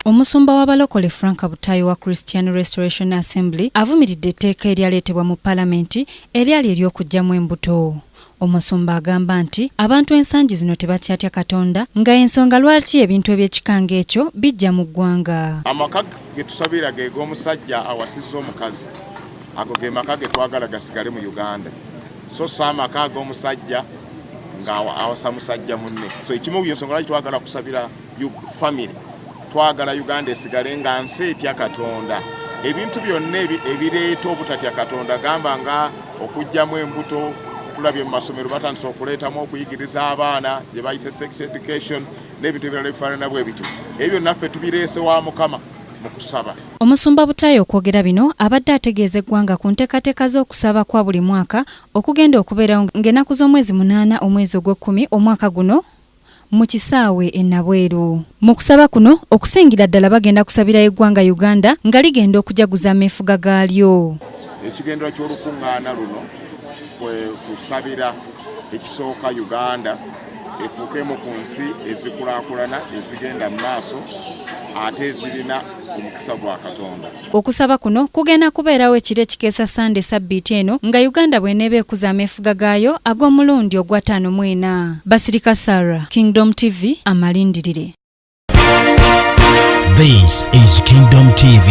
Omusumba w'abalokole Frank Butayi wa Christian Restoration Assembly avumiridde etteeka eryaleetebwa mu palamenti eryali ery'okuggyamu embuto. Omusumba agamba nti abantu ensangi zino tebakyatya Katonda nga ensonga lwaki ebintu eby'ekika ng'ekyo bijja mu ggwanga. Amaka ge tusabira ge g'omusajja awasizza omukazi. Ago ge maka ge twagala gasigale mu Uganda. So si amaka ag'omusajja nga awasa musajja munne. So ekimu ku nsonga lwaki twagala kusabira family, twagala Uganda esigale nga nsi etya Katonda. Ebintu byonna ebireeta obutatya Katonda, gamba nga okuggyamu embuto, tulabye mu masomero batandise okuleetamu okuyigiriza abaana gye bayise sex education n'ebintu ebirala ebifaanana bwe bityo. Ebyo byonna ffe tubireese wa Mukama mu kusaba. Omusumba Butayi okwogera bino abadde ategeeza eggwanga ku nteekateeka z'okusaba kwa buli mwaka okugenda okubeerawo ng'ennaku z'omwezi 8 omwezi ogw'ekkumi omwaka guno mu kisaawe e Nabweru. Mu kusaba kuno okusingira ddala bagenda kusabira eggwanga Uganda nga ligenda okujaguza ameefuga gaalyo. Ekigendererwa ky'olukuŋŋaana luno kwe kusabira ekisooka Uganda efuukemu ku nsi ezikulaakulana ezigenda mu maaso ate ezirina omukisa gwa Katonda. Okusaba kuno kugenda kubeerawo ekiro ekikeesa Sande sabbiiti eno nga Uganda bw'eneeba ekuza ameefuga gaayo ag'omulundi ogwa 54. Basirika Sarah, Kingdom TV, amalindirire. This is Kingdom TV.